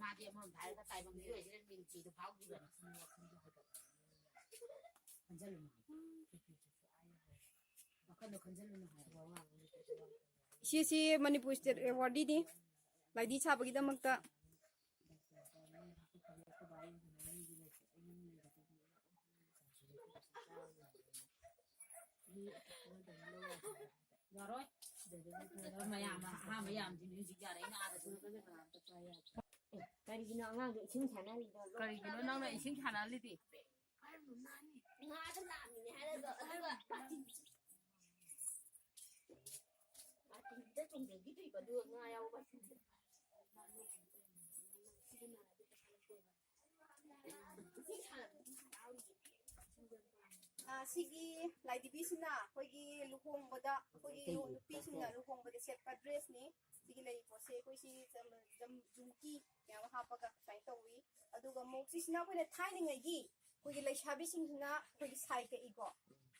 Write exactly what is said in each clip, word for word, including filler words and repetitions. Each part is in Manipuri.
ꯃꯥꯗꯤ ꯑꯃꯔꯣꯝꯗ ꯍꯥꯏꯔꯒ ꯇꯥꯏꯕꯪ ꯃꯤꯑꯣꯏꯁꯤꯅ ꯃꯤꯅꯨꯡꯁꯤꯗꯣ ꯐꯥꯎꯗ꯭ꯔꯤꯕꯅꯤ꯫ ꯈꯟꯖꯜꯂꯨꯅꯨ ꯍꯥꯏꯕ꯫ ꯋꯥꯈꯜꯗꯣ ꯈꯟꯖꯜꯂꯨꯅꯨ ꯍꯥꯏꯕ꯫ ꯏꯆꯦꯁꯤ ꯃꯅꯤꯄꯨꯔ ꯁ꯭ꯇꯦꯠ ꯑꯦꯋꯥꯔꯗꯤꯅꯤ, ꯂꯥꯏꯙꯤ ꯁꯥꯕꯒꯤꯗꯃꯛꯇ꯫ ꯌꯥꯔꯣꯏ꯫ ꯃꯌꯥꯝ ꯑꯍꯥꯟꯕ ꯌꯥꯝꯗꯤ ꯃ꯭ꯌꯨꯖꯤꯛ ꯌꯥꯔꯦ, ꯑꯩꯅ ꯑꯥꯗ ꯆꯠꯂꯒ ꯀꯅꯥꯝꯇ ꯄꯥꯏ ꯌꯥꯗꯦ꯫ ꯑꯦ, ꯀꯔꯤꯒꯤꯅꯣ ꯑꯉꯥꯡꯗꯣ ꯏꯁꯤꯡ ꯁꯥꯟꯅꯍꯜꯂꯤꯗꯣ? ꯀꯔꯤꯒꯤꯅꯣ ꯅꯪꯅ ꯏꯁꯤꯡ ꯁꯥꯟꯅꯍꯜꯂꯤꯗꯤ? ꯉꯥꯗ ꯂꯥꯝꯃꯤꯅꯦ ꯍꯥꯏꯔꯒ, ꯑꯗꯨꯒ ꯕꯥꯇꯤꯟ, ꯕꯥꯇꯤꯟꯗ ꯆꯣꯡꯖꯈꯤꯗꯣꯏꯕ, ꯑꯗꯨꯒ ꯉꯥ ꯌꯥꯎꯕ ꯕꯥꯇꯤꯟꯁꯦ꯫ ꯑ, ꯁꯤꯒꯤ ꯂꯥꯏꯙꯤꯕꯤꯁꯤꯅ ꯑꯩꯈꯣꯏꯒꯤ ꯂꯨꯍꯣꯡꯕꯗ, ꯑꯩꯈꯣꯏꯒꯤ ꯅꯨꯄꯤꯁꯤꯡꯅ ꯂꯨꯍꯣꯡꯕꯗ ꯁꯦꯠꯄ ꯗ꯭ꯔꯦꯁꯅꯤ꯫ ꯁꯤꯒꯤ ꯂꯩ ꯄꯣꯠꯁꯦ ꯑꯩꯈꯣꯏ ꯁꯤ ꯖꯝ-, ꯖꯝ-, ꯖꯨꯝꯀꯤ ꯃꯌꯥꯝ ꯍꯥꯞꯄꯒ ꯁꯨꯃꯥꯏꯅ ꯇꯧꯏ꯫ ꯑꯗꯨꯒ ꯑꯃꯨꯛ ꯁꯤꯁꯤꯅ ꯑꯩꯈꯣꯏꯅ ꯊꯥꯏꯅꯉꯩꯒꯤ ꯑꯩꯈꯣꯏꯒꯤ ꯂꯩꯁꯥꯕꯤꯁꯤꯡꯁꯤꯅ ꯑꯩꯈꯣꯏꯒꯤ ꯁꯥꯏ ꯀꯛꯏꯀꯣ꯫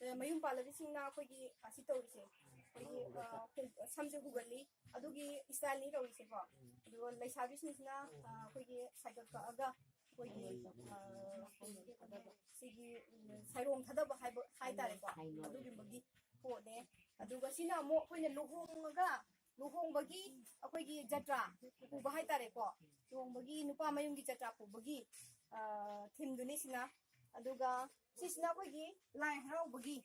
ꯑꯗ ꯃꯌꯨꯝ ꯄꯥꯜꯂꯕꯁꯤꯡꯅ ꯑꯩꯈꯣꯏꯒꯤ ꯑꯁꯤ ꯇꯧꯔꯤꯁꯦ, ꯑꯩꯈꯣꯏꯒꯤ, ꯑ, ꯁꯝꯁꯦ ꯍꯨꯒꯜꯂꯤ꯫ ꯑꯗꯨꯒꯤ ꯏꯁꯇꯥꯏꯜꯅꯤ ꯇꯧꯔꯤꯁꯦꯀꯣ꯫ ꯑꯗꯨꯒ ꯂꯩꯁꯥꯕꯤꯁꯤꯡꯁꯤꯅ, ꯑ, ꯑꯩꯈꯣꯏꯒꯤ ꯁꯥꯏꯀꯛ ꯀꯛꯑꯒ ꯑꯩꯈꯣꯏꯒꯤ, ꯑ, ꯁꯤꯒꯤ, ꯎꯝ, ꯁꯥꯏꯔꯣꯡ ꯊꯥꯗꯕ ꯍꯥꯏꯕ ꯍꯥꯏꯇꯥꯔꯦꯀꯣ꯫ ꯑꯗꯨꯒꯨꯝꯕꯒꯤ ꯄꯣꯠꯅꯦ꯫ ꯑꯗꯨꯒ ꯁꯤꯅ ꯑꯃꯨꯛ ꯑꯩꯈꯣꯏꯅ ꯂꯨꯍꯣꯡꯉꯒ ꯂꯨꯍꯣꯡꯕꯒꯤ ꯑꯩꯈꯣꯏꯒꯤ ꯖꯇ꯭ꯔꯥ ꯄꯨꯕ ꯍꯥꯏꯇꯥꯔꯦꯀꯣ꯫ ꯂꯨꯍꯣꯡꯕꯒꯤ ꯅꯨꯄꯥ ꯃꯌꯨꯝꯒꯤ ꯖꯇ꯭ꯔꯥ ꯄꯨꯕꯒꯤ, ꯑ, ꯊꯤꯝꯗꯨꯅꯤ ꯁꯤꯅ꯫ ꯑꯗꯨꯒ ꯁꯤꯁꯤꯅ ꯑꯩꯈꯣꯏꯒꯤ ꯂꯥꯏ ꯍꯔꯥꯎꯕꯒꯤ,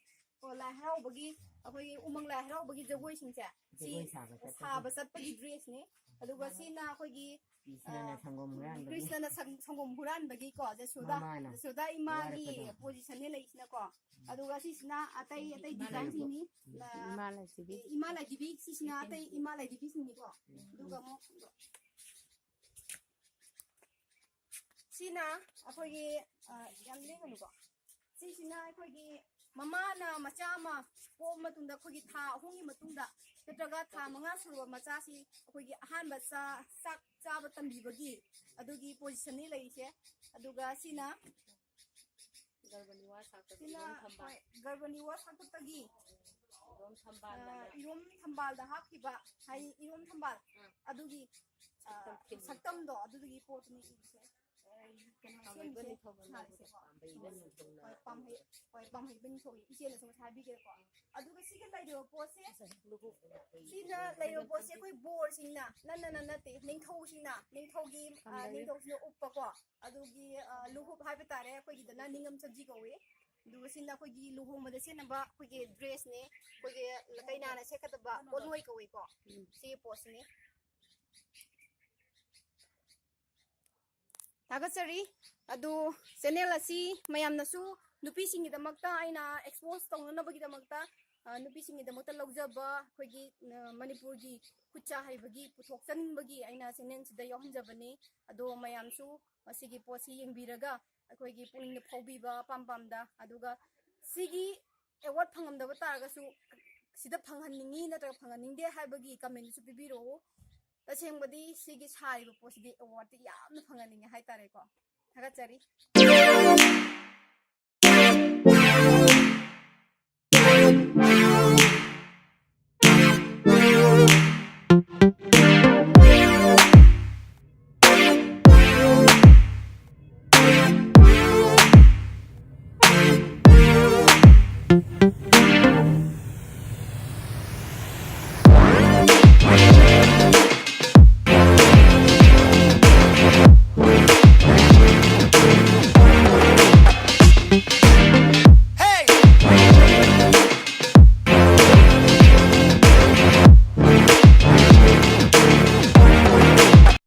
ꯑꯣ, ꯂꯥꯏ ꯍꯔꯥꯎꯕꯒꯤ, ꯑꯩꯈꯣꯏꯒꯤ ꯎꯃꯪ ꯂꯥꯏ ꯍꯔꯥꯎꯕꯒꯤ ꯖꯒꯣꯏꯁꯤꯡꯁꯦ ꯁꯤ ꯖꯒꯣꯏ ꯁꯥꯕ ꯆꯠꯄꯒꯤ꯫ ꯁꯥꯕ ꯆꯠꯄꯒꯤ ꯗ꯭ꯔꯦꯁꯅꯤ꯫ ꯑꯗꯨꯒ ꯁꯤꯅ ꯑꯩꯈꯣꯏꯒꯤ, ꯀ꯭ꯔꯤꯁꯅꯅ ꯑ, ꯁꯪꯒꯣꯝ ꯍꯨꯔꯥꯟꯕꯒꯤ꯫ ꯀ꯭ꯔꯤꯁꯅꯅ ꯁꯪ-, ꯁꯪꯒꯣꯝ ꯍꯨꯔꯥꯟꯕꯒꯤꯀꯣ, ꯖꯁꯣꯗꯥ, ꯃꯃꯥꯅ ꯖꯁꯣꯗꯥ ꯏꯃꯥꯒꯤ ꯋꯥꯔꯛꯄꯗꯣ꯫ ꯄꯣꯖꯤꯁꯟꯅꯦ ꯂꯩꯁꯤꯅꯀꯣ꯫ ꯑꯗꯨꯒ ꯁꯤꯁꯤꯅ ꯑꯇꯩ ꯑꯇꯩ ꯗꯤꯖꯥꯏꯟꯁꯤꯡꯅꯤ꯫ ꯏꯃꯥ ꯂꯥꯏꯙꯤꯕꯤ꯫ ꯏꯃꯥ ꯂꯥꯏꯙꯤꯕꯤ, ꯁꯤꯁꯤꯅ ꯑꯇꯩ ꯏꯃꯥ ꯂꯥꯏꯙꯤꯕꯤꯁꯤꯡꯅꯤꯀꯣ꯫ ꯑꯗꯨꯒ ꯑꯃꯨꯛ ꯁꯤꯅ ꯑꯩꯈꯣꯏꯒꯤ, ꯑ, ꯌꯥꯝ ꯂꯦꯡꯒꯅꯨꯀꯣ꯫ ꯁꯤꯁꯤꯅ ꯑꯩꯈꯣꯏꯒꯤ ꯃꯃꯥꯅ ꯃꯆꯥ ꯑꯃ ꯄꯣꯛꯑ ꯃꯇꯨꯡꯗ ꯑꯩꯈꯣꯏꯒꯤ ꯊꯥ ꯑꯍꯨꯝꯒꯤ ꯃꯇꯨꯡꯗ ꯅꯠꯇ꯭ꯔꯒ ꯊꯥ ꯃꯉꯥ ꯁꯨꯔꯕ ꯃꯆꯥꯁꯤ ꯑꯩꯈꯣꯏꯒꯤ ꯑꯍꯥꯟꯕ ꯆꯥ-, ꯆꯥꯛ ꯆꯥꯕ ꯇꯝꯕꯤꯕꯒꯤ ꯑꯗꯨꯒꯤ ꯄꯣꯖꯤꯁꯟꯅꯤ ꯂꯩꯔꯤꯁꯦ꯫ ꯑꯗꯨꯒ ꯁꯤꯅ ꯒꯔꯚꯅꯤ ꯋꯥꯁ ꯍꯥꯞꯄꯒꯤ ꯁꯤꯅ, ꯏꯔꯣꯝ ꯊꯝꯕꯥꯜ꯫ ꯍꯣꯏ, ꯒꯔꯚꯅꯤ ꯋꯥꯁ ꯍꯥꯞꯄꯒꯤ, ꯏꯔꯣꯝ ꯊꯝꯕꯥꯜ ꯑ, ꯂꯩ꯫ ꯏꯔꯣꯝ ꯊꯝꯕꯥꯜꯗ ꯍꯥꯞꯈꯤꯕ, ꯍꯥꯏꯗꯤ ꯏꯔꯣꯝ ꯊꯝꯕꯥꯜ ꯑꯥ꯫ ꯑꯗꯨꯒꯤ ꯑ, ꯁꯛꯇꯝꯗꯣ ꯑꯗꯨꯗꯨꯒꯤ ꯄꯣꯠꯇꯨꯅꯤ ꯏꯕꯁꯦ꯫ ꯑ, ꯀꯩꯅꯣ ꯁꯦꯝꯁꯦ ꯁꯥꯔꯤꯁꯦꯀꯣ꯫ ꯍꯣꯏ, ꯄꯥꯝꯍꯩ, ꯍꯣꯏ, ꯄꯥꯝꯍꯩꯕ ꯅꯤꯡꯊꯧꯒꯤ ꯏꯆꯦꯅꯁꯨ ꯉꯁꯥꯏ ꯍꯥꯏꯕꯤꯈ꯭ꯔꯦꯀꯣ꯫ ꯑꯗꯨꯒ ꯁꯤꯒ ꯂꯩꯔꯤꯕ ꯄꯣꯠꯁꯦ, ꯁꯤꯅ ꯂꯩꯔꯤꯕ ꯄꯣꯠꯁꯦ ꯑꯩꯈꯣꯏ ꯕꯣꯔꯁꯤꯡꯅ, ꯅꯠ ꯅꯠ ꯅꯠ ꯅꯠꯇꯦ, ꯅꯤꯡꯊꯧꯁꯤꯡꯅ, ꯅꯤꯡꯊꯧꯒꯤ, ꯑ, ꯅꯤꯡꯊꯧꯁꯤꯅ ꯎꯞꯄꯀꯣ꯫ ꯑꯗꯨꯒꯤ, ꯑ, ꯂꯨꯍꯨꯞ ꯍꯥꯏꯕ ꯇꯥꯔꯦ, ꯑꯩꯈꯣꯏꯒꯤꯗꯅ ꯅꯤꯡꯉꯝ ꯁꯝꯖꯤ ꯀꯧꯏ꯫ ꯑꯗꯨꯒ ꯁꯤꯅ ꯑꯩꯈꯣꯏꯒꯤ ꯂꯨꯍꯣꯡꯕꯗ ꯁꯦꯠꯅꯕ ꯑꯩꯈꯣꯏꯒꯤ ꯗ꯭ꯔꯦꯁꯅꯦ, ꯑꯩꯈꯣꯏꯒꯤ ꯀꯩꯅꯥꯅ ꯁꯦꯠꯀꯗꯕ ꯄꯣꯠꯂꯣꯏ ꯀꯧꯏꯀꯣ꯫ ꯁꯤꯒꯤ ꯄꯣꯠꯁꯤꯅꯤ꯫ ꯊꯥꯒꯠꯆꯔꯤ꯫ ꯑꯗꯨ ꯆꯦꯅꯦꯜ ꯑꯁꯤ ꯃꯌꯥꯝꯅꯁꯨ ꯅꯨꯄꯤꯁꯤꯡꯒꯤꯗꯃꯛꯇ ꯑꯩꯅ ꯑꯦꯛꯁꯄꯣꯖ ꯇꯧꯅꯅꯕꯒꯤꯗꯃꯛꯇ, ꯑ, ꯅꯨꯄꯤꯁꯤꯡꯒꯤꯗꯃꯛꯇ ꯂꯧꯖꯕ ꯑꯩꯈꯣꯏꯒꯤ, ꯑ, ꯃꯅꯤꯄꯨꯔꯒꯤ ꯈꯨꯠꯁꯥ ꯍꯩꯕꯒꯤ ꯄꯨꯊꯣꯛꯆꯅꯤꯡꯕꯒꯤ ꯑꯩꯅ ꯆꯦꯅꯦꯜꯁꯤꯗ ꯌꯥꯎꯍꯟꯖꯕꯅꯤ꯫ ꯑꯗꯣ ꯃꯌꯥꯝꯁꯨ ꯃꯁꯤꯒꯤ ꯄꯣꯠꯁꯤ ꯌꯦꯡꯕꯤꯔꯒ ꯑꯩꯈꯣꯏꯒꯤ ꯄꯨꯛꯅꯤꯡꯗ ꯐꯥꯎꯕꯤꯕ ꯑꯄꯥꯝ ꯄꯥꯝꯗ, ꯑꯗꯨꯒ ꯁꯤꯒꯤ ꯑꯦꯋꯥꯔꯗ ꯐꯪꯉꯝꯗꯕ ꯇꯥꯔꯒꯁꯨ ꯁꯤꯗ ꯐꯪꯍꯟꯅꯤꯡꯉꯤ ꯅꯠꯇ꯭ꯔꯒ ꯐꯪꯍꯟꯅꯤꯡꯗꯦ ꯍꯥꯏꯕꯒꯤ ꯀꯃꯦꯟꯁꯨ ꯄꯤꯕꯤꯔꯛꯎ꯫ ꯇꯁꯦꯡꯕꯗꯤ ꯁꯤꯒꯤ ꯁꯥꯔꯤꯕ ꯄꯣꯠꯁꯤꯗꯤ ꯑꯦꯋꯥꯔꯗꯇꯤ ꯌꯥꯝꯅ ꯐꯪꯍꯟꯅꯤꯡꯉꯦ ꯍꯥꯏꯇꯥꯔꯦꯀꯣ꯫ ꯊꯥꯒꯠꯆꯔꯤ꯫